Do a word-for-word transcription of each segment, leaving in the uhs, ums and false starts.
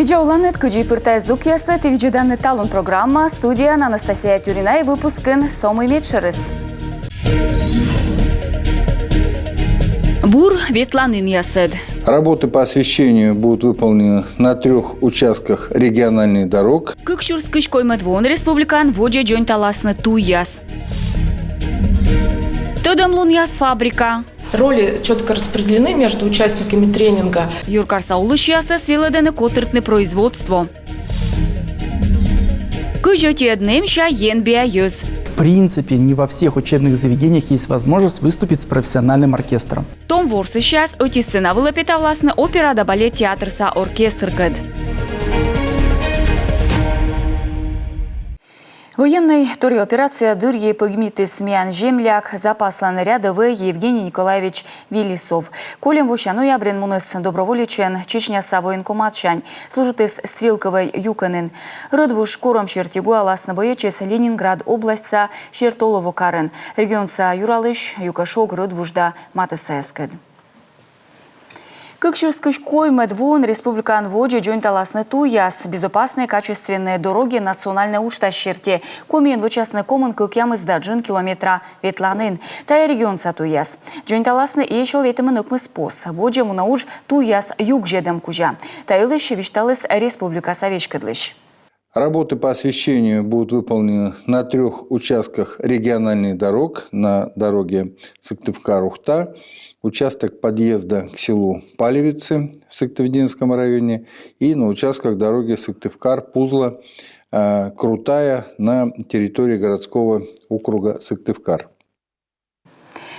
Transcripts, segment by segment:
Видза оланныд, кыдзи пыр тайӧ здукъясӧ. Ті видзӧданныд «Талун» программа, студияын Анастасия Тюрина. И выпускын со мый медшӧрыс. Бур ветланінъясӧд. Работы по освещению будут выполнены на трёх участках региональных дорог. Кык сюрс кызь коймӧд воын республикаын водзӧ дзоньталасны туйяс. Тӧдӧмлунъяс фабрика. Роли чётко распределены между участниками тренинга. Юркарса олысьясӧс велӧдӧны котыртны производство. Кызь ӧтиӧд нэмся енбиа йӧз. В принципе, не во всех учебных заведениях есть возможность выступить с профессиональным оркестром. Том ворсысьяс ӧти сцена вылӧ петавласны опера да балет театрса оркестркӧд. Военнӧй торъя операция дырйи погибнитіс миян земляк, запаслӧн рядӧвӧй Евгений Николаевич Велесов. Кольӧм вося ноябрын муніс доброволечӧн Чечняса военкоматсянь. Служитіс стрелкӧвӧй юкӧнын. Рӧдвуж корӧм серти гуаласны боечӧс Ленинград обласьтса Сертолово карын. Регионса юралысь юкӧ шог рӧдвуж да матыссаяскӧд. Кык сюрс кызь коймӧд воын республикаын водзӧ дзоньталасны туйяс. «Безопасные качественные дороги» национальнӧй уджтас серти Комиын вӧчасны комын кӧкъямыс да джын километра ветланін. Тайӧ регионса туйяс. Дзоньталасны ещӧ ветымын ӧкмыс пос. Водзӧ мунӧ удж туйяс югзьӧдӧм кузя. Та йылысь висьталіс республикаса веськӧдлысь. Работы по освещению будут выполнены на трёх участках региональных дорог: на дороге Сыктывкар — Ухта, участок подъезда к селу Палевицы в Сыктывдинском районе и на участках дороги Сыктывкар — Пузла, э, Крутая на территории городского округа Сыктывкар.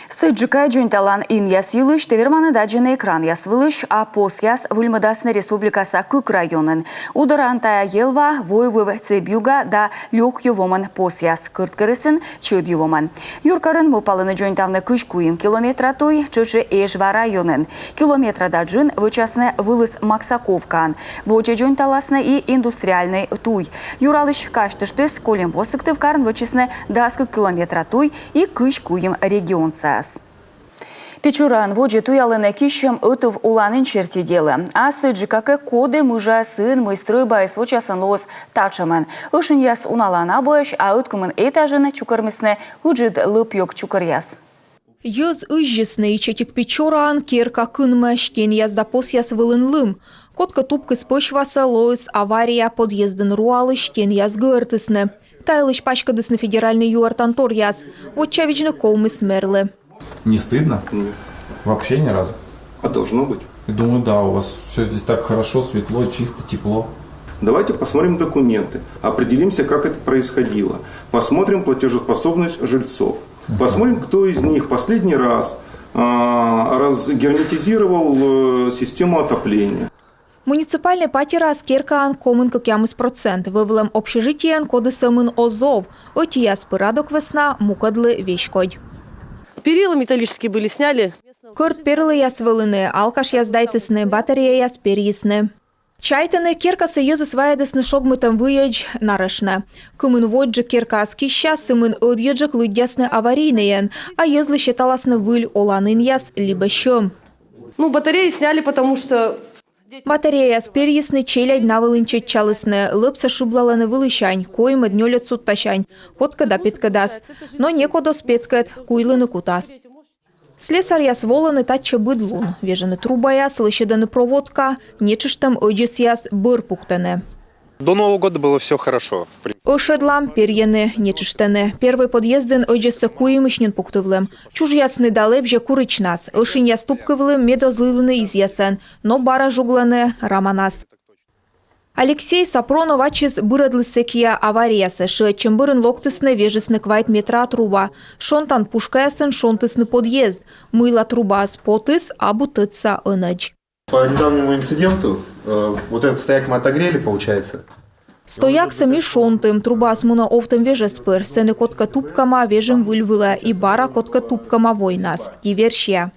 Стӧчджыка дзоньталан инъяс йылысь ті верманныд аддзыны экранъяс вылысь. А посъяс выльмӧдасны республикаса кык районын: Удораын тайӧ Елва, Войвыв — Цебьюга да Лёкйы вомӧн посъяс, Кӧрткерӧсын — Чӧдйы вомӧн. Юркарын мӧвпалӧны дзоньтавны кызь куим километра туй, тшӧтш и Эжва районын. Километра да джын вӧчасны Вылыс Максаковкаын. Водзӧ дзоньталасны и Индустриальнӧй туй. Юралысь казьтыштіс, кольӧм во Сыктывкарын вӧчисны дас кык километра туй и кызь куим регионсаяс. Печораын водзӧ туялӧны киссьӧм ӧтув оланін серти делӧ. А стӧчджыка кӧ, коді мыжа сыын, мый стрӧйбаыс вочасӧн лоис татшӧмӧн. Ӧшиньяс уналаын абуӧсь, а ӧткымын этажын чукӧрмисны ыджыд лӧп-ёг чукӧръяс. Йӧз ыззисны, ичӧтик Печораын керка кынмӧ, стенъяс да посъяс вылын лым. Кодкӧ тупкис пӧсь васӧ, лоис авария, подъездын руалысь стенъяс гыӧртісны. Та йылысь паськӧдісны федеральнӧй юӧртанторъяс. Вочавидзны ковмис мэрлы. Не стыдно? Нет. Вообще ни разу? А должно быть. Я думаю, да, у вас все здесь так хорошо, светло, чисто, тепло. Давайте посмотрим документы, определимся, как это происходило. Посмотрим платежеспособность жильцов. Посмотрим, кто из них последний раз, а, разгерметизировал, э, систему отопления. Муниципальнӧй патераас керкаын комын кӧкъямыс процент. Вӧвлӧм общежитиеын коді сӧмын оз ов. Ӧтияс пӧрадок вӧсна, мукӧдлы веськодь. Перила металлические были, сняли. Кӧрт перилаяс вӧліны, алкашъяс сдайтісны, батареяяс перйисны. Чайтӧны, керкасӧ йӧзыс вайӧдісны шогмытӧм выйӧдз нарошнӧ. Кымын водзджык керкаыс киссяс, сымын ӧдйӧджык лыддясны аварийнӧйӧн, а йӧзлы сеталасны выль оланінъяс либӧ сьӧм. Ну, батареи сняли, потому что... Батареяяс перйисны, челядь на вылын чеччалісны, лӧпсӧ шыблалӧны вылісянь, коймӧд-нёльӧд судтасянь, кодкӧ да петкӧдас. Но некод оз петкӧд, куйлыны кутас. Слесарьяс волӧны татчӧ быд лун, вежӧны трубаяс, лӧсьӧдӧны проводка, нетшыштӧм ӧдзӧсъяс бӧр пуктӧны. До Нового года было всё хорошо, в принципе. Ӧшӧдлам, перйӧны, нетшыштӧны. Первой подъездын ӧдзӧссӧ куимысь нин пуктывлім. Чужъясны да лэбзьӧ курычнас. Ӧшиньяс тупкывлім, мед оз лыйлыны изъясӧн, но бара жуглӧны раманас. Алексей Сапронов ачыс бырӧдліс сэкся авариясӧ. Шыӧдчӧм бӧрын локтісны, вежисны квайт метра труба. Шонтан пушкаясӧн шонтісны подъезд. Мыйла трубаыс потіс, абу тӧдса ӧнӧдз. По недавнему инциденту, э, вот этот стояк мы отогрели, получается. Стояксӧ ми шонтім, трубаыс мунӧ овтӧм вежӧс пыр, сэні кодкӧ тупкӧма, вежим выль вылӧ, и бара кодкӧ тупкӧма войнас. Диверсия.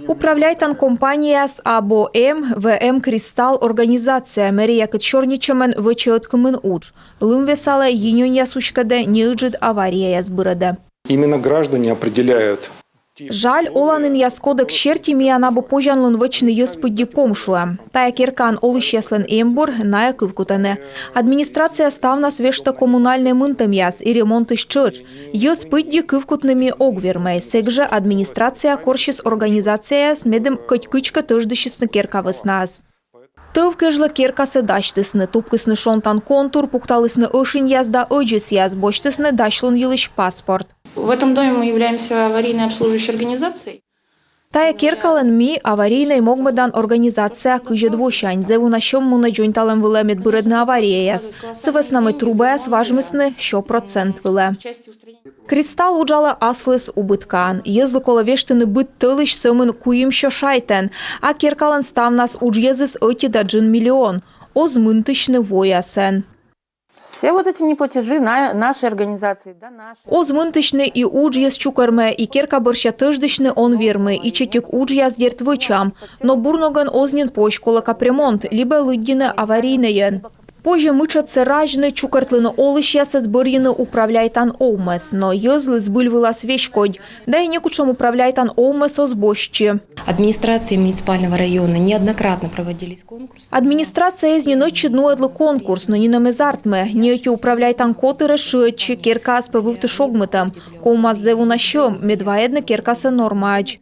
Управляйтан компанияыс абу эм, В М «Кристалл» организация, мэриякӧд сёрнитчӧмӧн вӧчӧ ӧткымын удж. Лым весалӧ, йи нёньяс уськӧдӧ, неыджыд аварияяс бырӧдӧ. Именно граждане определяют. Жаль, оланінъяс кодекс серти миян абу позянлун вӧчны йӧз пыдди помшуӧм. Тайӧ керкаын олысьяслӧн эмбур, найӧ кывкутӧны. Администрация ставнас вештӧ коммунальнӧй мынтӧмъяс и ремонтысь тшӧтш. Йӧз пыдди кывкутны ми ог вермӧй. Сэк жӧ администрация корсис организацияяс, медым кӧть кыдзкӧ тӧждысисны керка вӧснаыс. Тӧв кежлӧ керкасӧ дасьтісны, тупкисны шонтан контур, пукталісны ӧшиньяс да ӧдзӧсъяс, босьтісны дасьлун йылысь паспорт. В этом доме мы являемся аварийной обслуживающей организацией. Тайӧ керкалӧн ми аварийнӧй могмӧдан организация кызьӧд восянь. Зэв уна сьӧм мунӧ дзоньталӧм вылӧ, мед бырӧдны аварияяс. Сы вӧсна мый трубаяс важмисны сё процент вылӧ. «Кристалл» уджалӧ аслыс убыткаӧн. Йӧзлы колӧ вештыны быд тӧлысь сӧмын куимсё шайтӧн. А керкалӧн ставнас уджйӧзыс ӧти да джын миллион. Оз мынтысьны воясӧн. Все вот эти неплатежи на нашей организации, да, нашей. Оз мынтысьны и уджйӧз чукӧрмӧ, и керка бӧрся тӧждысьны он вермы. Ичӧтик уджъяс, дерт, вӧчам. Но бур ногӧн оз нин позь, колӧ капремонт, либӧ лыддьыны аварийнӧйӧн. Позьӧ мытшӧдсӧ разьны, чукӧртлыны олысьясӧс, бӧрйыны управляйтан овмӧс. Но йӧзлы збыль вылас веськодь. Да и некутшӧм управляйтан овмӧс оз босьтчы. Администрацией муниципального района неоднократно проводились конкурсы. Администрация эз нин ӧтчыд нуӧдлы конкурс, но нинӧм эз артмы. Ни ӧти управляйтан котыр эз шыӧдчы, керкаыс пӧ вывті шогмытӧм. Ковмас зэв уна сьӧм, мед вайӧдны керкасӧ нормаӧдз.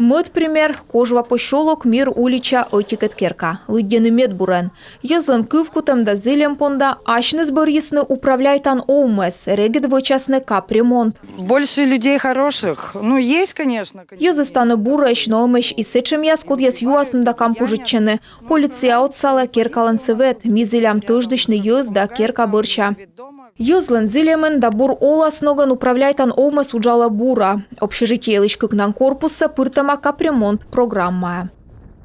Мӧд пример — Кожва посёлок, Мир улича, ӧтикӧд керка. Лыддьӧны медбурӧн. Йӧзлӧн кывкутӧм да зільӧм понда асьныс бӧрйисны управляйтан овмӧс, регыд вӧчасны капремонт. Больше людей хороших. Ну, есть, конечно. Йӧзыс тані бурӧсь, но эмӧсь и сэтшӧмъяс, кодъяс юасны да кампужитчӧны. Полиция отсалӧ, керкалӧн сӧвет. Ми зілям тӧждысьны йӧз да керка бӧрся. Йӧзлӧн зільӧмын да бур оласногӧн управляйтан овмӧс уджалӧ бура. Общежитиелысь кыкнан корпуссӧ пыртӧма капремонт программаӧ.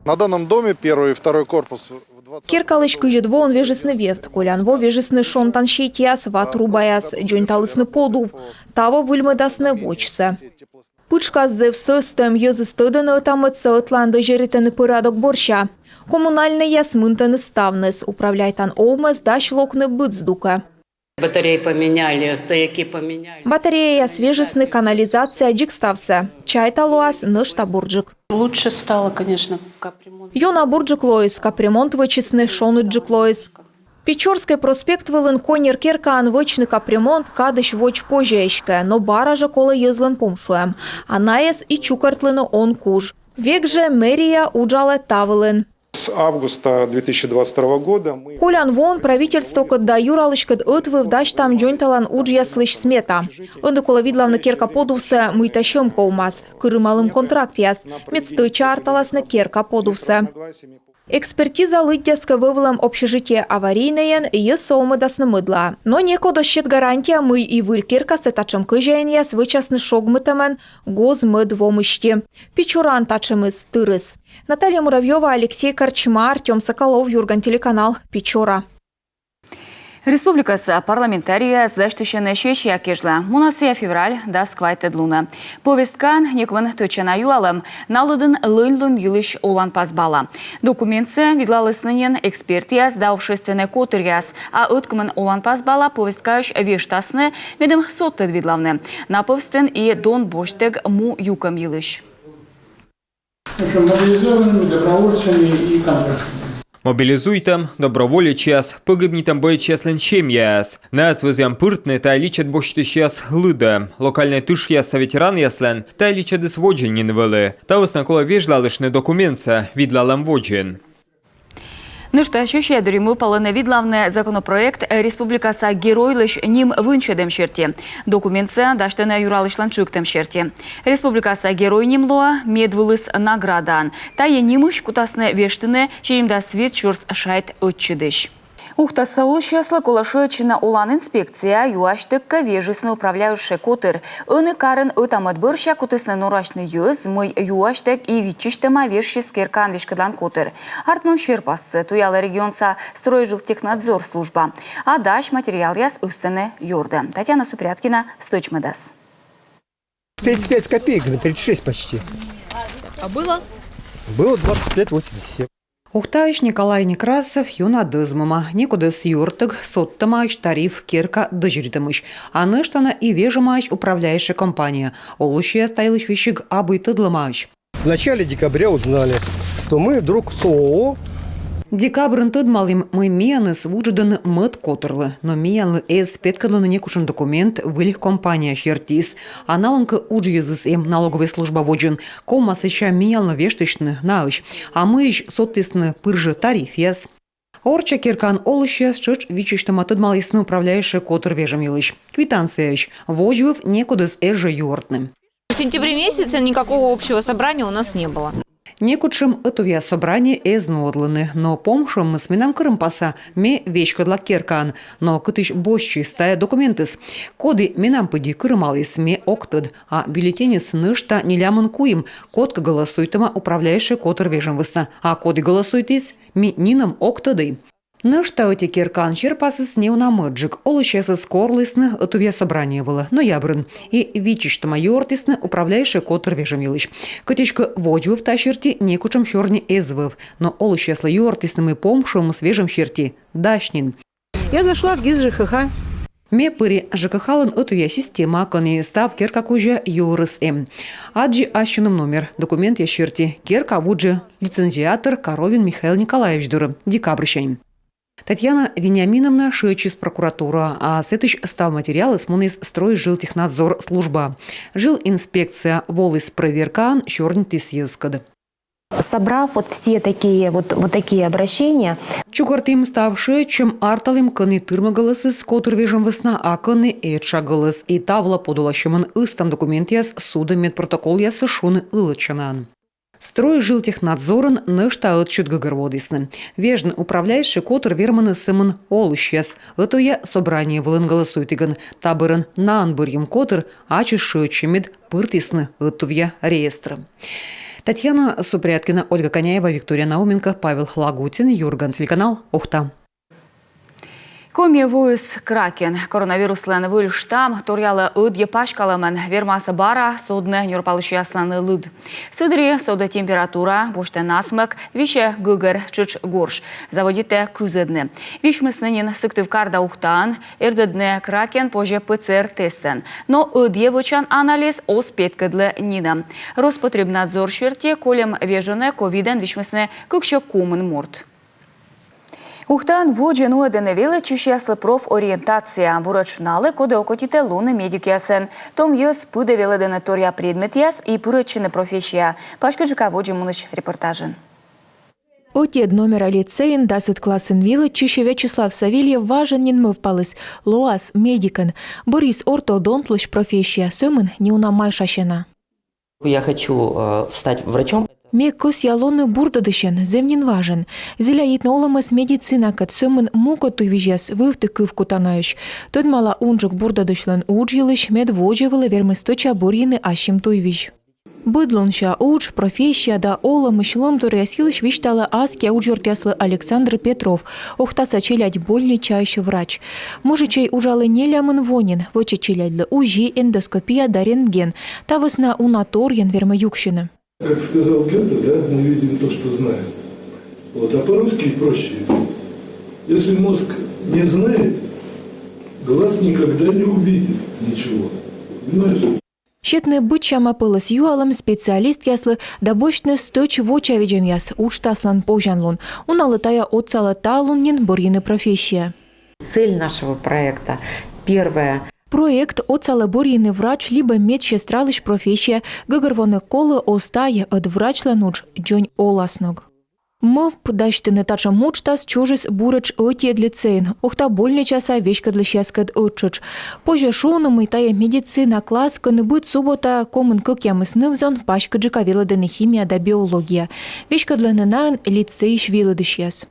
На данном доме первый и второй корпус в двадцатом году. Керкалысь кызьӧд воын вежисны вевт, колян во вежисны шонтан сетьяс, ва трубаяс, дзоньталісны подув. Таво выльмӧдасны водзсӧ. Пытшкас зэв сӧстӧм. Йӧзыс тӧдӧны ӧта-мӧдсӧ, ӧтлаын дӧзьӧритӧны пӧрадок бӧрся. Коммунальнӧйяс мынтӧны ставныс, управляйтан овмӧс дась локны быд здукӧ. Батареи поменяли, стояки поменяли. Батареяяс вежисны, канализация, дзик ставсӧ. Чайта, лоас нӧшта бурджык. Лучше стало, конечно, капремонт. Ёна бурджык лоис, капремонт вӧчисны, шоныдджык лоис. Печорскӧй проспект вылын коньӧр керкаын вӧчны капремонт кадысь водз позьӧ эськӧ, но бара жӧ колӧ йӧзлӧн помшуӧм. А найӧс и чукӧртлыны он куж. Век жӧ мэрия уджалӧ та вылын. С августа две тысячи двадцать второго года мы... Колян воын правительствокӧд да юралыськӧд ӧтвыв дасьтам дзоньталан уджъяслысь смета. Ӧні колӧ видлавны керка подувсӧ, мыйта сьӧм ковмас. Кырымалім контрактъяс, мед стӧча арталасны керка подувсӧ. Экспертиза лыддяс кӧ вӧвлӧм общежитие аварийнӧйӧн, йӧзсӧ овмӧдасны мӧдлаӧ. Но некод оз сет гарантия, мый и выль керкасӧ татшӧм кӧзяинъяс вӧчасны шогмытӧмӧн гоз-мӧд во мысти. Печораын татшӧмыс тырыс. Наталья Муравьёва, Алексей Корчма, Артём Соколов, «Юрган» телеканал, Печора. Республикаса парламентарийяс дасьтысьӧны сессия кежлӧ. Мунас сійӧ февраль дас квайтӧд лунӧ. Повесткаын некымын тӧдчана юалӧм. На лыдын лӧньлун йылысь оланпас бала. Документсӧ видлалісны нин экспертъяс да общественнӧй котыръяс. А ӧткымын оланпас бала повесткаысь вештасны, медым содтӧд видлавны. На пӧвстын и дон босьттӧг му юкӧм йылысь. В общем, мобилизованными, добровольцами и контрактниками. Мобилизуйтӧм, доброволечьяс, погибнитӧм боечьяслӧн семьяяс. Найӧс вӧзъям пыртны тайӧ личӧд босьтысьяс лыдӧ. Локальнӧй тышъясса ветеранъяслӧн тайӧ личӧдыс водзын нин вӧлі. Та вӧсна колӧ вежлалыштны документсӧ видлалӧм водзын. Нӧшта сессия дырйи мӧвпалӧны видлавны законопроект республикаса геройлысь ним вынсьӧдӧм серти. Документсӧ дасьтӧны юралысьлӧн тшӧктӧм серти. Республикаса герой ним лоӧ медвылыс наградаӧн. Тайӧ нимысь кутасны вештыны сизимдас вит сюрс шайт ӧтчыдысь. Ухтаса олысьяслы колӧ шыӧдчыны олан инспекцияӧ, юасьтӧг кӧ, вежисны управляющӧй котыр. Ӧні карын ӧта-мӧд бӧрся кутісны норасьны йӧз, мый юасьтӧг и виччысьтӧма вежсис керкаӧн веськӧдлан котыр. Артмӧм серпассӧ туялӧ регионса стройжилтехнадзор служба. А дась материалъяс ыстӧны ёрдӧ. Татьяна Супряткина стӧчмӧдас. Тридцать пять с копейками, тридцать шесть почти. А было? Было двадцать пять восемьдесят семь. Ухтаысь Николай Некрасов ёна дӧзмӧма. Некодӧс юӧрттӧг содтӧмаӧсь тариф керка дӧзьӧритӧмысь. А нӧшта на и вежӧмаӧсь управляющӧй компания. Олысьяс та йылысь весиг абу и тӧдлӧмаӧсь. В начале декабря узнали, что мы вдруг с ООО. Декабрын тӧдмалім, мый миянӧс вуджӧдӧны мӧд котырлы, но миянлы эз петкӧдлыны некутшӧм документ выль компания серти. А налӧн кӧ уджйӧзыс эм налоговӧй служба водзын, ковмас сэсся миянлы вештысьны наысь. А мыйысь содтісны пыр жӧ тарифъяс? Орчча керкаын олысьяс тшӧтш виччысьтӧма тӧдмалісны управляющӧй котыр вежӧм йылысь. Квитанцияысь водзвыв некодӧс эз жӧ юӧртны. В сентябре месяце никакого общего собрания у нас не было. Некутшӧм ӧтувъя собрание эз нуӧдлыны, но помшуӧмыс менам кырымпаса, ме веськӧдла керкаӧн, но кытысь босьтчис тайӧ документыс? Коді менам пыдди кырымаліс, ме ог тӧд. А бюллетеньыс нӧшта нелямын куим, кодкӧ гӧлӧсуйтӧма управляющӧй котыр вежӧм вӧсна, а коді гӧлӧсуйтіс, ми нинӧм ог тӧдӧй. Нӧшта ӧти керкаын серпасыс неуна мӧдджык. Олысьясӧс корлісны ӧтувъя собрание вылӧ ноябрын и виччысьтӧма юӧртісны управляющӧй котыр вежӧм йылысь. Кӧть эськӧ водзвыв та серти некутшӧм сёрни эз вӧв. Но олысьяслы юӧртісны, мый помшуӧмыс вежӧм серти дась нин. Я зашла в ГИС ЖКХ. Ме пыри ЖКХ-лӧн ӧтувъя системаӧ, кӧні став керка кузя юӧрыс эм. Аддзи ассьыным номер. Документъяс серти керка вуджӧ лицензиатор Коровин Михаил Николаевич дорӧ декабрсянь. Татьяна Вениаминовна шыӧдчис прокуратураӧ, а сэтысь став материалыс муніс Стройжилтехнадзор службаӧ. Жилинспекция воліс прӧверкаӧн, сёрнитіс йӧзкӧд. Собрав вот все такие вот, вот такие обращения. Чукӧртім став шыӧдчӧм, арталім, кӧні тырмӧ гӧлӧсыс котыр вежӧм вӧсна, а кӧні этша гӧлӧс. И та вылӧ подуласьӧмӧн ыстам документъяс судӧ медпротоколъясӧ шуны ылӧдчанаӧн. Стройжилтехнадзорын нӧшта ӧтчыд гӧгӧрвоӧдісны: вежны управляющӧй котыр вермӧны сӧмын олысьяс ӧтувъя собрание вылын гӧлӧсуйтігӧн. Та бӧрын наӧн бӧрйӧм котыр ачыс шыӧдчӧ, мед пыртісны ӧтувъя реестрӧ. Татьяна Супряткина, Ольга Коняева, Виктория Науменко, Павел Лагутин, «Юрган» телеканал, Ухта. Комиӧ воис кракен. Коронавируслӧн выль штамм торъялӧ ӧдйӧ паськалӧмӧн, вермас бара содны нёрпалысьяслӧн лыд. Сы дырйи содӧ температура, босьтӧ насмӧк, висьӧ гӧгӧр, тшӧтш горш. Заводитӧ кызӧдны. Висьмисны нин Сыктывкарын да Ухтаын. Эрдӧдны кракен позьӧ ПЦР-тестӧн. Но ӧдйӧ вӧчан анализ оз петкӧдлы нинӧм. Роспотребнадзор серти, кольӧм вежонӧ ковидӧн висьмисны кыксё комын морт. Ухтаын водзӧ нуӧдӧны велӧдчысьяслы профориентация. Буретш налы, коді окотитӧ лоны медикъясӧн. Том йӧз пыдӧ велӧдӧны торъя предметъяс и пырӧдчӧны профессияӧ. Паськыдджыка водзӧ мунысь репортажын. Ӧтиӧд номера лицейын дасӧд классын велӧдчысь Вячеслав Савельев важӧн нин мӧвпаліс: лоас медикӧн. Бӧрйис ортодонтлысь профессия, сӧмын неуна майшасьӧ на. Я хочу, э, стать врачом. Ме кӧсъя лоны бурдӧдысьӧн, зэв нин важӧн. Зіля йитны олӧмӧс медицинакӧд, сӧмын мукӧд туйвизьяс вывті кывкутанаӧсь. Тӧдмала унджык бурдӧдысьлӧн удж йылысь, мед водзӧ вылӧ вермы стӧча бӧрйыны ассьым туйвизь. Быдлунся удж, профессия да олӧмысь лоӧмторъяс йылысь висьталӧ аскиа уджъёртъяслы Александр Петров, Ухтаса челядь больничаысь врач. Мужичӧй уджалӧ нелямын во нин, вӧчӧ челядьлы УЗИ, эндоскопия да рентген. Та вӧсна уна торйӧн вермӧ юксьыны. Как сказал Гёте, да, мы видим то, что знаем. Вот, а по-русски проще. Если мозг не знает, глаз никогда не увидит ничего. Понимаешь? Сетны быдсяма пӧлӧс юалӧм специалистъяслы да босьтны стӧч вочавидзӧмъяс — уджтаслӧн позянлун. Уналы тайӧ отсалӧ талун нин бӧрйыны профессия. Цель нашего проекта, первое. Проект отсалӧ бӧрйыны врач либӧ медсестралысь профессия. Гӧгӧрвоны колӧ, оз тайӧ, ӧд врачлӧн удж дзонь оласног. Мӧвп дасьтыны татшӧм уджтас чужис буретш ӧтиӧд лицейын Ухта больничаса веськӧдлысьяскӧд ӧттшӧтш. Позьӧ шуны, мый тайӧ медицина класс, кӧні быд суббота комын кӧкъямыс ныв-зон паськыдджыка велӧдӧны химия да биология. Веськӧдлӧны наӧн лицейысь велӧдысьяс.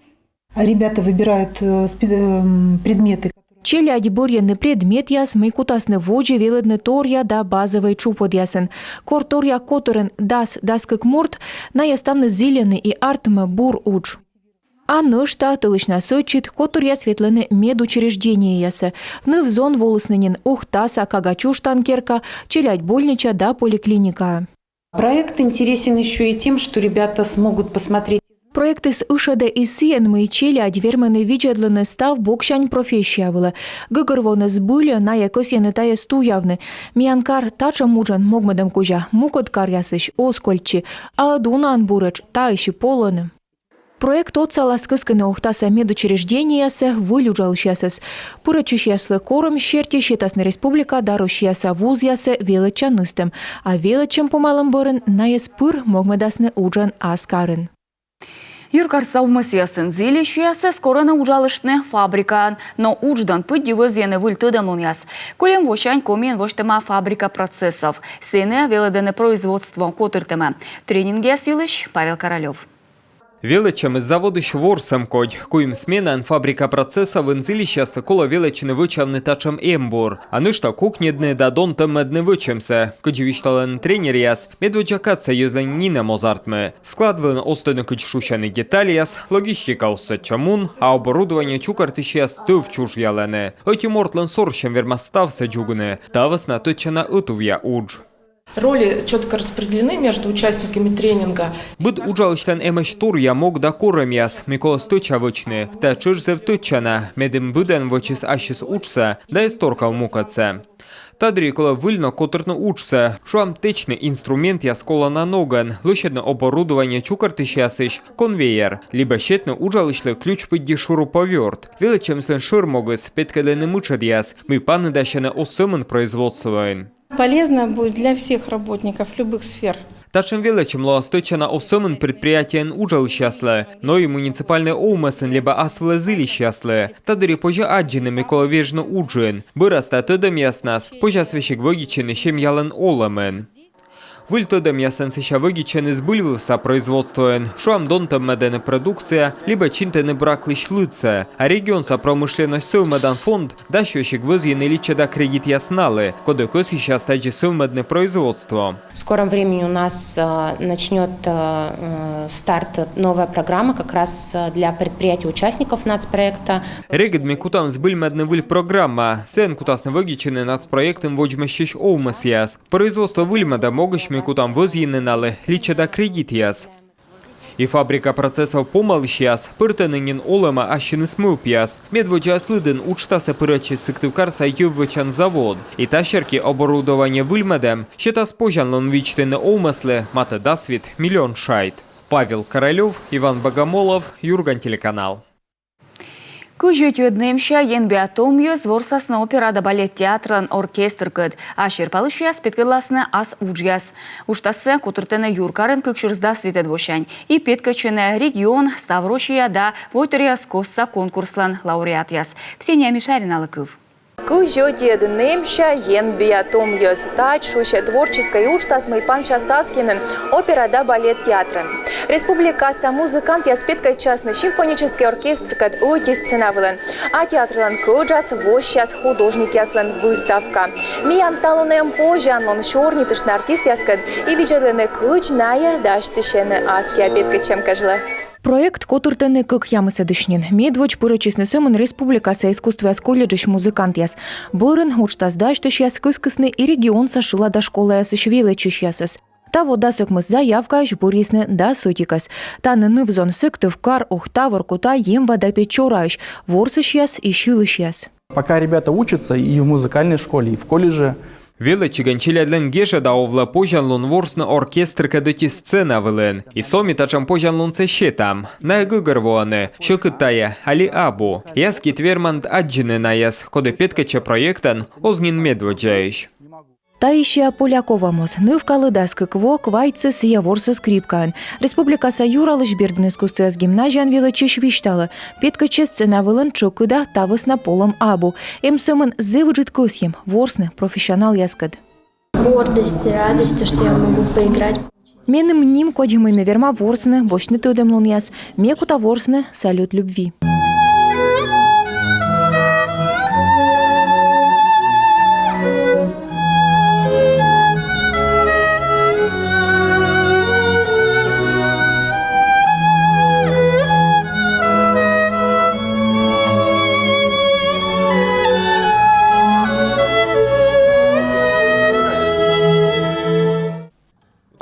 Ребята выбирают, э, спе-, эм, предметы. Челядь бӧрйӧны предметъяс, мый кутасны водзӧ велӧдны торъя да базӧвӧй тшупӧдъясын. Кор торъя котырын дас, дас кык морт, найӧ ставныс зільӧны и артмӧ бур удж. А нӧшта тӧлысьнас ӧтчыд котыръяс ветлӧны медучреждениеясӧ. Ныв-зон волісны нин Ухтаса кага чужтан керка, челядь больнича да поликлиникаӧ. Проект интересен ещё и тем, что ребята смогут посмотреть. Проектыс ышӧдӧ и сійӧн, мый челядь вермӧны видзӧдлыны став боксянь профессия вылӧ. Гӧгӧрвоны, збыль-ӧ найӧ кӧсйӧны тайӧс туявны. Миян кар татшӧм уджӧн могмӧдӧм кузя мукӧд каръясысь оз кольччы, а ӧд унаӧн буретш таысь и полӧны. Проект отсалас кыскыны Ухтаса медучреждениеясӧ выль уджалысьясӧс. Пырӧдчысьяслы корӧм серти сетасны республика да Россияса вузъясӧ велӧдчан ыстӧм, а велӧдчӧм помалӧм бӧрын найӧс пыр могмӧдасны уджӧн ас карын. Юркарса овмӧсъясын зільысьясӧс корӧны уджалыштны фабрикаын, но удждон пыдди вӧзйӧны выль тӧдӧмлунъяс. Кольӧм восянь Комиын восьтӧма «Фабрика процессов». Сэні велӧдӧны производство котыртӧмӧ. Тренингъяс йылысь Павел Королёв. Велӧдчӧмыс заводысь ворсӧм кодь. Куим сменаын «Фабрика процессовын» зільысьяслы колӧ велӧдчыны вӧчавны татшӧм эмбур. А нӧшта кокньӧдны да донтӧммӧдны вӧчӧмсӧ. Кыдзи висьталӧны тренеръяс, медводдза кадсӧ йӧзлӧн нинӧм оз артмы. Склад вылын оз тӧдны, кыдз шусьӧны детальяс, логистика оз сэтчӧм ун, а оборудование чукӧртысьяс тӧв чужъялӧны. Ӧти мортлӧн сорсьӧм вермас ставсӧ дзугны. Та вӧсна тӧдчана ӧтувъя удж. Роли чётко распределены между участниками тренинга. Быд уджалысьлӧн эмӧсь торъя мог да корӧмъяс, мый колӧ стӧча вӧчны. Тайӧ тшӧтш зэв тӧдчана, медым быдӧн вӧчис ассьыс уджсӧ да эз торкав мукӧдсӧ. Та дырйи колӧ выль ног котыртны уджсӧ, шуам, тэчны инструментъяс колана ногӧн, лӧсьӧдны оборудование чукӧртысьясысь конвейер, либӧ сетны уджалысьлы ключ пыдди шуруповёрт. Велӧдчӧмыслӧн шӧр могыс — петкӧдлыны мытшӧдъяс, мый паныдасьӧны оз сӧмын производствоын. Полезно будет для всех работников любых сфер. Татшӧм велӧдчӧм лоас тӧдчана оз сӧмын предприятиеын уджалысьяслы, но и муниципальнӧй овмӧсын либӧ ас вылӧ зільысьяслы. Та дырйи позьӧ аддзыны, мый колӧ вежны уджын. Бӧрас та тӧдӧмъяснас позяс весиг вӧдитчыны семьялӧн олӧмын. Выль тӧдӧмъясӧн сэсся вӧдитчӧны збыльвывса производствоын, шуам, донтӧммӧдӧны продукция либӧ чинтӧны браклысь лыдсӧ. А регионса промышленносьт сӧвмӧдан фонд дась весиг вӧзйыны личӧда кредитъяс налы, коді кӧсйысяс тадзи сӧвмӧдны производство. В скором времени у нас, э, начнёт, э, э, старт новая программа как раз, э, для предприятий-участников нацпроекта. Регыд ми кутам збыльмӧдны выль программа. Сійӧн кутасны вӧдитчыны нацпроектын водзмӧстчысь овмӧсъяс. Производство выльмӧдӧм могысь ми кутам вӧзйыны налы личӧда кредитъяс. И «Фабрика процессов» помалысьяс пӧртӧны нин олӧмӧ ассьыныс мӧвпъяс. Медводдзаяс лыдын уджтасӧ пырӧдчис Сыктывкарса йӧв вӧчан завод. И та серти оборудование выльмӧдӧм сетас позянлун видзтыны овмӧслы матӧ дас вит миллион шайт. Павел Королёв, Иван Богомолов, «Юрган» телеканал. Кызь ӧтиӧд нэмся енбиа том йӧз ворсасны опера да балет театрлӧн оркестркӧд. А серпалысьяс петкӧдласны ас уджъяс. Уджтассӧ котыртӧны юркарын кык сюрс дас витӧд восянь. И петкӧдчӧны регион, Ставроссия да войтыръяскостса конкурслӧн лауреатъяс. Ксения Мишариналы кыв. Кызь ӧтиӧд нэмся енбиа том йӧз. Тадз шусьӧ творческӧй уджтас, мый пансяс аски нин опера да балет театрын. Республикаса музыкантъяс петкӧдчасны симфоническӧй оркестркӧд ӧти сцена вылын. А театрлӧн кӧджас воссяс художникъяслӧн выставка. Миян талун эм позянлун сёрнитыштны артистъяскӧд и видзӧдлыны, кыдз найӧ дасьтысьӧны аскиа петкӧдчӧм кежлӧ. Проект котыртӧны кӧкъямысӧдысь нин. Медводз пырӧдчисны сӧмын республикаса искусствояс колледжысь музыкантъяс. Бӧрын уджтас дасьтысьяс кыскисны и регионса шылада школаясысь велӧдчысьясӧс. Таво дас ӧкмыс заявкаысь бӧрйисны дас ӧтикӧс. Тані ныв-зон Сыктывкар, Ухта, Воркута, Емва да Печораысь ворсысьяс и сьылысьяс. Пока ребята учатся и в музыкальной школе, и в колледже. Велӧдчигӧн челядьлӧн гежӧда овлӧ позянлун ворсны оркестркӧд ӧти сцена вылын. И со ми татшӧм позянлунсӧ сетам. Найӧ гӧгӧрвоӧны, сьӧкыд тайӧ али абу. И аскиа верманныд аддзыны найӧс, коді петкӧдчӧ проектӧн оз нин медводдзаысь. Таисия Полякова моз. Нывкалы дас кык во, квайтсӧ сійӧ ворсӧ скрипкаӧн. Республикаса юралысь бердын искусствояс гимназияын велӧдчысь висьталӧ: петкӧдчӧ сцена вылын тшӧкыда, та вӧсна полӧм абу. Эм сӧмын зэв ыджыд кӧсйӧм ворсны профессионалъяскӧд. Гордость и радость, то, что я могу поиграть. Меным нимкодь, мый ме верма ворсны, босьтны тӧдӧмлунъяс. Ме кута ворсны «Салют любви».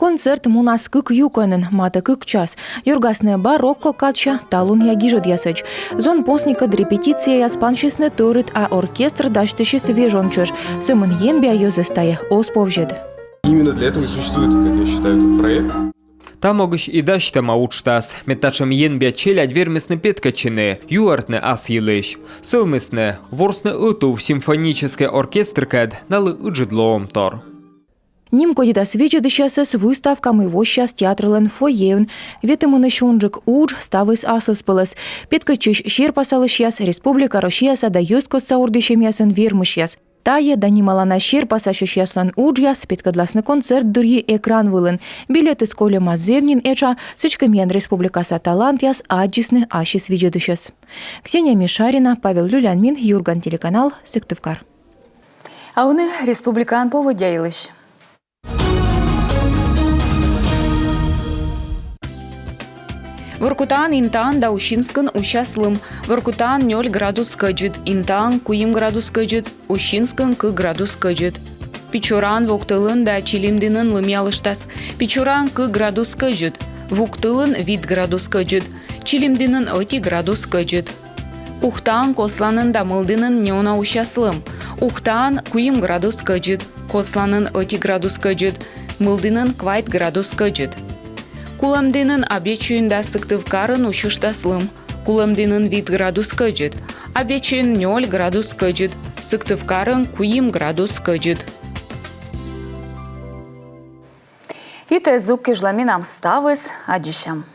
Концерт мунас кык юкӧнын, матӧ кык час. Юргасны барокко кадся, талунъя гижӧдъясӧдз. Зонпосникӧд репетицияяс пансисны тӧрыт, а оркестр дасьтысис вежон чӧж. Сӧмын енбиа йӧзӧс тайӧ оз повзьӧд. Именно для этого и существует, как я считаю, этот проект. Та могысь и дасьтӧма уджтас, мед татшӧм енбиа челядь вермисны петкӧдчыны, юӧртны ас йылысь. Сӧвмисны, ворсны ӧтув симфоническӧй оркестркӧд, налы ыджыд лоӧмтор. Нимкодьӧдас видзӧдысьясӧс выставка, мый воссяс театрлӧн фойеын. Ветымынысь унджык удж ставыс аслыспӧлӧс. Петкӧдчысь серпасалысьяс — республика, Россияса да йӧзкостса ордйысьӧмъясын вермысьяс. Тайӧ да нималана серпасасьысьяслӧн уджъяс петкӧдласны концерт дырйи экран вылын. Билетыс кольӧма зэв нин этша, сідзкӧ миян республикаса талантъяс аддзисны ассьыс видзӧдысьӧс. Ксения Мишарина, Павел Люлянмин, Юрган телеканал, Сыктывкар. А ӧні республикаын поводдя йылысь. Воркутаын, Интаын да Усинскын усяс лым. Воркутаын нёль градус кӧдзыд, Интаын куим градус кӧдзыд, Усинскын кык градус кӧдзыд. Печораын, Вуктылын да Чилимдінын лымъялыштас. Печораын кык градус кӧдзыд, Вуктылын вит градус кӧдзыд, Чилимдінын ӧти градус кӧдзыд. Ухтаын, Косланын да Мылдінын неуна усяс лым. Ухтаын куим градус кӧдзыд, Косланын ӧти градус кӧдзыд, Мылдінын квайт градус кӧдзыд. Кулӧмдінын, Абъячойын да Сыктывкарын усьыштас лым. Кулӧмдінын вит градус кӧдзыд, Абъячойын нёль градус кӧдзыд, Сыктывкарын куим градус кӧдзыд. И тайӧ здук кежлӧ менам ставыс, аддзысьлам.